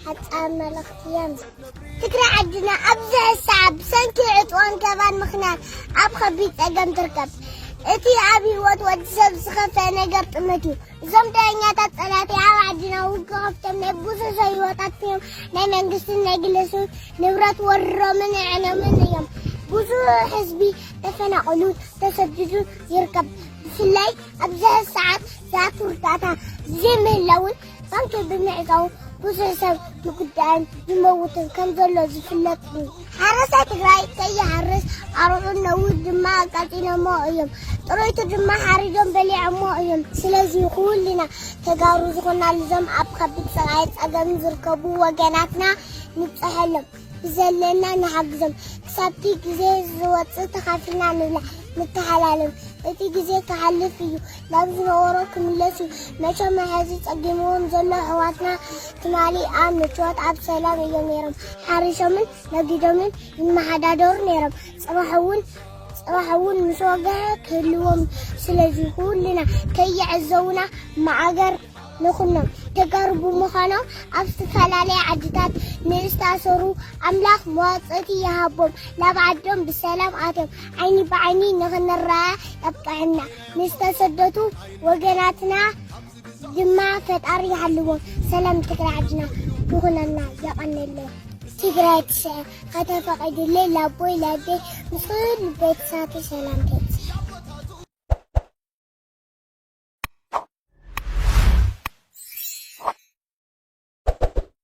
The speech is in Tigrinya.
ሓጻር መልእኽቲ እያ። ትግራይ ዓድና ኣብዚ ሰዓት ብሰንኪ ዕጥዋን ከባን ምኽንያት ኣብ ከቢድ ጸገም ትርከብ። እቲ ኣብ ህይወት ወዲ ሰብ ዝኸፍአ ነገር ጥምት እዩ። እዞም ዳኛታት ጸላእቲ ኣብ ዓድና ውግእ ከፍቶም ናይ ብዙሕ ሰብ ህይወት ኣጥፊኦም ናይ መንግስትን ናይ ግለሰብ ንብረት ወሪሮምን ኣዕንዮም እዮም። ብዙሕ ህዝቢ ተፈናቒሉ ተሰዲዱ ይርከብ። ብፍላይ ኣብዚ ሰዓት ዝኣቱ እርዳታ ብዘይምህላውን ባንኪ ብምዕጻው ብዙሕ ሰብ ይጉዳእን ይመውትን ከም ዘሎ ዝፍለጥ እዩ። ሓረስታይ ትግራይ ከይሓርስ ኣርዑን ነዊት ድማ ኣቃጺሎሞ እዮም። ጥሪቱ ድማ ሓሪዶም በሊዖሞ እዮም። ስለዚ ኩልና ተጋሩ ዝኾናሉ እዞም ኣብ ከቢድ ስቓይ ጸገም ዝርከቡ ወገናትና ንብጸሐሎም፣ ብዘለና ንሓግዞም። ክሳብቲ ግዜ ዝወጽእ ተኻፊልና ንብላዕ፣ ንተሓላለፍ። እቲ ግዜ ክሓልፍ እዩ፣ ናብ ዝነበሮ ክምለስ እዩ። መቸም ሕዚ ጸጊምዎም ዘሎ ኣሕዋትና ትማሊ ኣብ ምችዋት ኣብ ሰላም እዮም ነይሮም። ሓሪሶምን ነጊዶምን ይመሓዳደሩ ነይሮም። ጽባሕ እውን ጽባሕ እውን ምስ ወግሐ ክህልዎም። ስለዚ ኩልና ከይዕዘቡና ማእገር ንኹኖም። ተጋሩ ብምዃኖም ኣብ ዝተፈላለያ ዓድታት ንዝታሰሩ ኣምላኽ መዋጽእቲ ይሃቦም፣ ናብ ዓዶም ብሰላም ኣትዮም ዓይኒ ብዓይኒ ንኽንረኣ ያብቅዐና። ንዝተሰደቱ ወገናትና ድማ ፈጣሪ ይሓልዎም። ሰላም ትግራይ ዓድና ይኹነልና። የቐንየለይ። ትግራይ ትስዕር። ከተፈቒድለይ ላቦይ ላደይ ምስ ኩሉ ቤተሰባተይ ሰላምታ።